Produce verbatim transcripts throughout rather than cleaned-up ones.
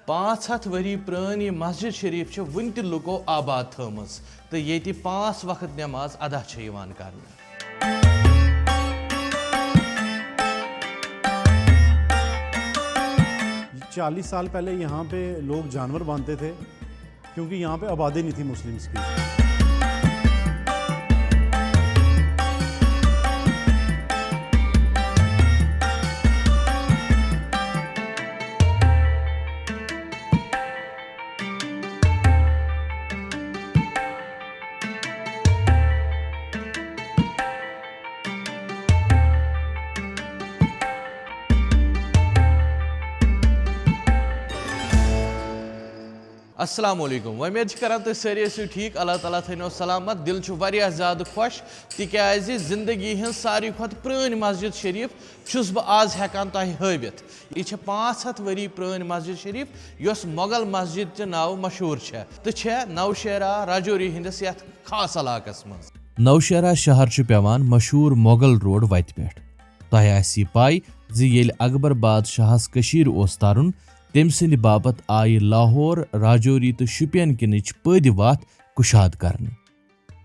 پانٛژھ ہَتھ ؤری پرٛٲنۍ یہِ مسجد شریف چھِ وُنہِ تہِ لُکو آباد تھٲومٕژ تہٕ ییٚتہِ پانٛژھ وقت نٮ۪ماز ادا چھےٚ یِوان کرنہٕ۔ چالیس سال پہلے یہاں پہ لوگ جانور باندھتے تھے، کیونکہ یہاں پہ آبادی نہیں تھی مسلمس کی۔ السلام علیکم، وۄمید چھِ کران تُہۍ سٲری ٲسِو ٹھیٖک، اللہ تعالیٰ تھٲینو سلامت۔ دِل چھُ واریاہ زیادٕ خۄش، تِکیازِ زندگی ہٕنٛز ساروی کھۄتہٕ پرٛٲنۍ مسجد شریف چھُس بہٕ آز ہٮ۪کان تۄہہِ ہٲوِتھ۔ یہِ چھےٚ پانٛژھ ہَتھ ؤری پرٛٲنۍ مسجد شریف، یۄس مۄغل مسجد تہِ ناوٕ مشہوٗر چھےٚ تہٕ چھےٚ نوشہرہ راجوری ہٕنٛدِس یَتھ خاص علاقس منٛز۔ نوشہرہ شہر چھُ پٮ۪وان مشہوٗر مۄغل روڈ وتہِ پٮ۪ٹھ۔ تۄہہِ آسہِ یہِ پَے زِ ییٚلہِ اکبر بادشاہس کٔشیٖرِ اوس ترُن، تٔمۍ سٕنٛدِ باپتھ آیہِ لاہور، راجوری تہٕ شُپین کِنٕچ پٔدۍ وتھ کُشاد کرنہٕ۔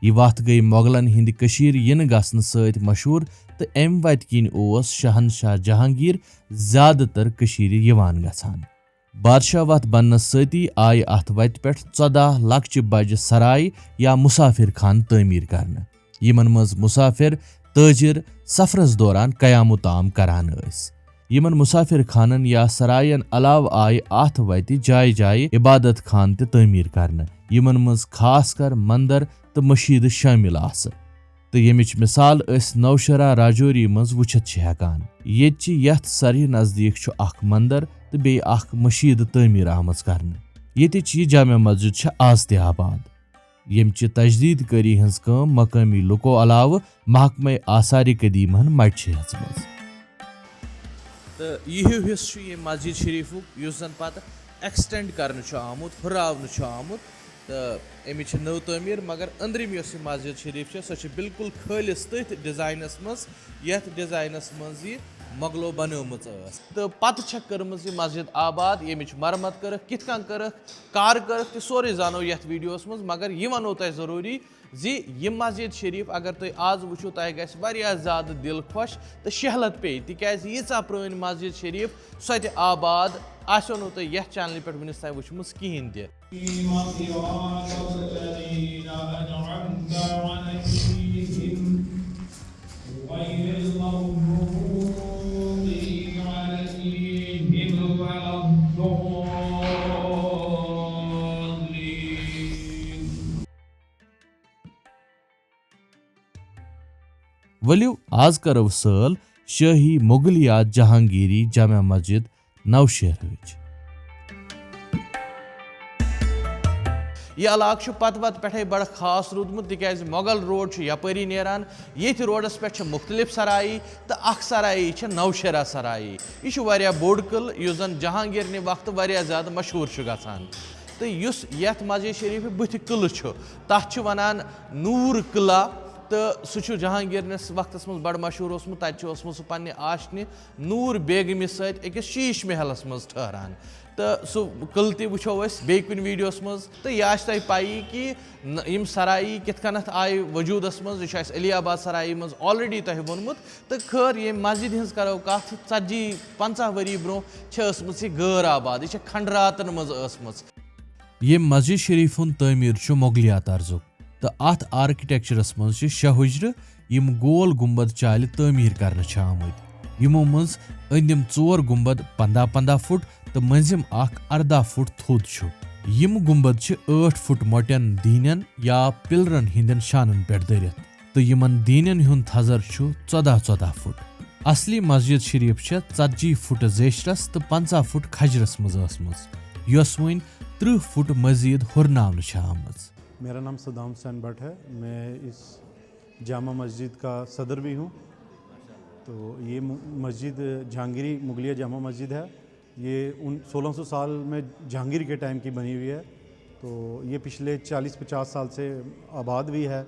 یہِ وتھ گٔیہِ مۄغلن ہٕنٛدِ کٔشیٖرِ یِنہٕ گژھنہٕ سۭتۍ مشہوٗر تہٕ اَمہِ وتہِ کِنۍ اوس شہنشاہ جہانگیر زیادٕ تر کٔشیٖرِ یِوان گژھان۔ بادشاہ وتھ بننس سۭتی آیہِ اتھ وتہِ پٮ۪ٹھ ژۄداہ لۄکچہِ بجہِ سرایہِ یا مسافر خانہٕ تعمیٖر کرنہٕ، یِمن منٛز مسافر، تٲجر سفرس دوران قیام و طعام کران ٲسۍ۔ یِمن مسافر خانن یا سراین علاوٕ آیہِ اتھ وتہِ جایہِ جایہِ عبادت خانہٕ تہِ تعمیٖر کرنہٕ، یِمن منٛز خاص کر مندر تہٕ مشیدٕ شٲمِل آسہٕ۔ تہٕ ییٚمِچ مثال أسۍ نوشہرہ راجوری منٛز وٕچھِتھ چھِ ہٮ۪کان۔ ییٚتہِ چہِ یتھ سرِ نزدیٖک چھُ اکھ مندر تہٕ بیٚیہِ اکھ مشیدٕ تعمیٖر آمٕژ کرنہٕ۔ ییٚتِچ یہِ جامع مسجد چھےٚ آز تہِ آباد، ییٚمہِ چہِ تجدید کٲری ہٕنٛز کٲم مقٲمی لُکو علاوٕ محکمہ آثار قدیمہن مٹہِ چھِ ہیٚژمٕژ۔ تہٕ یہِ ہیوٗ حصہٕ چھُ ییٚمہِ مسجد شریفُک، یُس زن پتہٕ extend کرنہٕ چھُ آمُت، ہُراونہٕ چھُ آمُت۔ تہٕ أمِچ چھِ نٔو تعمیٖر، مگر أنٛدرِم یۄس یہِ مسجد شریف چھےٚ، سۄ چھِ بالکل خٲلص تٔتھۍ ڈیزاینس منٛز، یتھ ڈیزاینس منٛز یہِ مۄغلو بنٲومٕژ ٲس۔ تہٕ پتہٕ چھکھ کٔرمٕژ یہِ مسجد آباد، ییٚمِچ مرمت کٔرٕکھ، کِتھ کٔنۍ کٔرٕکھ، کر کٔرٕکھ، تہِ سورُے زانو یتھ ویڈیوس منٛز۔ مگر یہِ ونو تۄہہِ ضروٗری زِ یہِ مسجد شریف اگر تُہۍ آز وٕچھِو، تۄہہِ گژھِ واریاہ زیادٕ دِل خۄش تہٕ شہلت پیٚیہِ، تِکیازِ ییٖژاہ پرٛٲنۍ مسجد شریف، سۄ تہِ آباد، آسیو نہٕ تۄہہِ یتھ چینلہِ پٮ۪ٹھ وُنِس تام وٕچھمٕژ کِہیٖنۍ تہِ۔ صراط الذين أنعمت عليهم غير المغضوب عليهم ولا الضالين۔ ؤلِو، آز کرو سٲل شٲہی مغلیہ جہانگیری جامع مسجد نوشہرٕچ۔ یہِ علاقہٕ چھُ پتہٕ پتہٕ پٮ۪ٹھے بڑٕ خاص روٗدمُت، تِکیازِ مۄغل روڈ چھُ یپٲری نیران۔ ییٚتھۍ روڈس پٮ۪ٹھ چھِ مُختٔلِف سرایی تہٕ اکھ سرایی چھِ نوشہرہ سرایی۔ یہِ چھُ واریاہ بوٚڑ قلعہٕ، یُس زن جہانگیرنہِ وقتہٕ واریاہ زیادٕ مشہوٗر چھُ گژھان۔ تہٕ یُس یتھ مسجد شریفہِ بٕتھِ قلعہٕ چھُ، تتھ چھِ ونان نوٗر قلعہ۔ تہٕ سُہ چھُ جہانگیرنِس وقتس منٛز بڑٕ مشہوٗر اوسمُت۔ تتہِ چھُ اوسمُت سُہ پننہِ آشنہِ نوٗر بیگمہِ سۭتۍ أکِس شیٖش محلس منٛز ٹھہران۔ تہٕ سُہ قلعہٕ تہِ وٕچھو أسۍ بیٚیہِ کُنہِ ویڈیوس منٛز۔ تہٕ یہِ آسہِ تۄہہِ پَیی کہِ نہ-، یِم سرایی کِتھ کٔنٮ۪تھ آیہِ وجوٗدس منٛز، یہِ چھُ اَسہِ علی آباد سرایی منٛز already تۄہہِ ووٚنمُت۔ تہٕ خٲر، ییٚمہِ مسجدِ ہٕنٛز کرو کتھ، ژتجی پنٛژاہ ؤری برونٛہہ چھِ ٲسمٕژ یہِ غٲر آباد، یہِ چھِ کھنڈراتن منٛز ٲسمٕژ۔ ییٚمہِ مسجد شریف ہُنٛد تعمیٖر چھُ مغلیہ طرزُک تہٕ اتھ آرکیٹیکچرس منٛز چھِ شےٚ حُجرٕ، یِم گول گنبد چالہِ تعمیٖر کرنہٕ چھِ آمٕتۍ، یِمو منٛز أنٛدِم ژور گنبد پنٛداہ پنٛداہ فُٹ تہٕ مٔنٛزِم اکھ ارداہ فُٹ تھوٚد چھُ۔ یِم گنبد چھِ ٲٹھ فُٹ مۄٹٮ۪ن دیٖنٮ۪ن یا پلرن ہٕنٛدٮ۪ن شانن پٮ۪ٹھ دٔرِتھ، تہٕ یِمن دیٖنٮ۪ن ہُنٛد تھزر چھُ ژۄداہ ژۄداہ فُٹ۔ اصلی مسجد شریف چھےٚ ژتجی فُٹ زیچھرس تہٕ پنٛژاہ فُٹ کھجرس منٛز ٲسمٕژ، یۄس وۄنۍ ترٕٛہ فُٹ مزید ہُرناونہٕ چھےٚ آمٕژ۔ میرا نام صدام حسین بٹ ہے، میں اس جامع مسجد کا صدر بھی ہوں۔ تو یہ م-، مسجد جہانگیری مغلیہ جامع مسجد ہے۔ یہ ان سولہ سو سال میں جہانگیر کے ٹائم کی بنی ہوئی ہے۔ تو یہ پچھلے چالیس پچاس سال سے آباد بھی ہے۔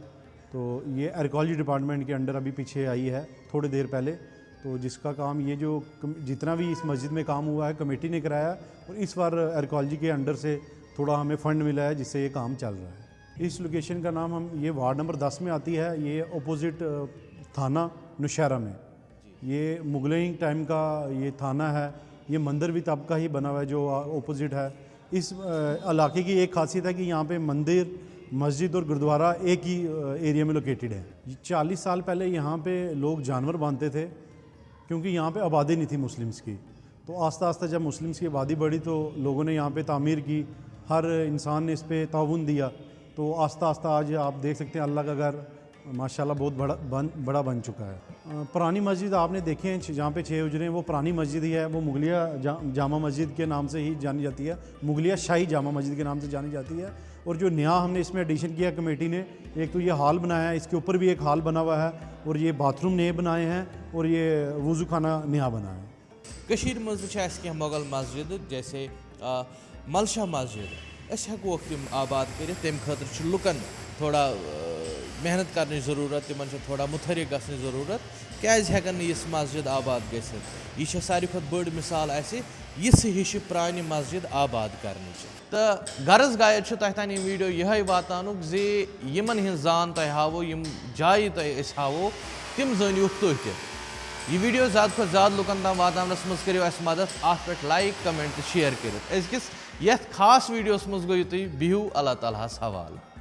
تو یہ آرکیالوجی ڈپارٹمنٹ کے انڈر ابھی پیچھے آئی ہے تھوڑی دیر پہلے۔ तो जिसका काम ये जो कम- जितना भी इस मस्जिद में काम हुआ है, कमेटी ने कराया, और इस बार आर्कियोलॉजी के अंडर से थोड़ा हमें फंड मिला है, जिससे ये काम चल रहा है। इस लोकेशन का नाम हम, ये वार्ड नंबर दस में आती है, ये अपोजिट थाना नौशहरा में। ये मुगलों टाइम का ये थाना है। ये मंदिर भी तब का ही बना हुआ है जो अपोजिट है। इस अ, इलाके की एक खासियत है कि यहाँ पे मंदिर, मस्जिद और गुरुद्वारा एक ही एरिया में लोकेटेड है। चालीस साल पहले यहाँ पे लोग जानवर बांधते थे, क्योंकि यहाँ पे आबादी नहीं थी मुस्लिम्स की। तो आस्ता आस्ता जब मुस्लिम्स की आबादी बढ़ी तो लोगों ने यहाँ पे तामीर की, हर इंसान ने इस पे ताउन दिया। तो आस्ता आस्ता आज आप देख सकते हैं, अल्लाह का घर माशाल्लाह बहुत बड़ा बन बड़ा बन चुका है। अ, पुरानी मस्जिद आपने देखे हैं, जहाँ पे छः हुजरे हैं, वो पुरानी मस्जिद ही है। वो मुगलिया जा, जामा मस्जिद के नाम से ही जानी जाती है, मुगलिया शाही जामा मस्जिद के नाम से जानी जाती है। और जो नया हमने इसमें एडिशन किया कमेटी ने, एक तो ये हॉल बनाया है, इसके ऊपर भी एक हॉल बना हुआ है, और ये बाथरूम नए बनाए हैं, और ये वज़ू खाना नया बना है। کٔشیٖرِ منٛز تہِ چھِ اَسہِ کینٛہہ مۄغل مسجد، جیسے آ، ملشا مسجد۔ أسۍ ہٮ۪کوکھ تِم آباد کٔرِتھ، تَمہِ خٲطرٕ چھُ لُکن تھوڑا آ، محنت کرنٕچ ضروٗرت، تِمن چھِ تھوڑا مُتحرِک گژھنٕچ ضروٗرت۔ کیازِ ہٮ۪کن نہٕ یِژھ مسجد آباد گٔژھِتھ؟ یہِ چھےٚ ساروی کھۄتہٕ بٔڑ مثال اَسہِ، یِژھٕ ہِشہِ پرٛانہِ مسجد آباد کرنٕچ۔ تہٕ غرض گایَد چھُ تۄہہِ تام یہِ ویٖڈیو یِہوٚے واتناونُک زِ یِمَن ہِنٛز زان تۄہہِ ہاوو، یِم جایہِ تۄہہِ أسۍ ہاوو، تِم زٲنِوُکھ تُہۍ تہِ۔ یہِ ویٖڈیو زیادٕ کھۄتہٕ زیادٕ لُکَن تام واتناونَس منٛز کٔرِو اَسہِ مدد اَتھ پٮ۪ٹھ لایِک، کمنٹ تہٕ شیئر کٔرِتھ۔ أزکِس یَتھ خاص ویٖڈیوَس منٛز گٔیِو تُہۍ، بِہِو اللہ تعالیٰ ہَس حوالہٕ۔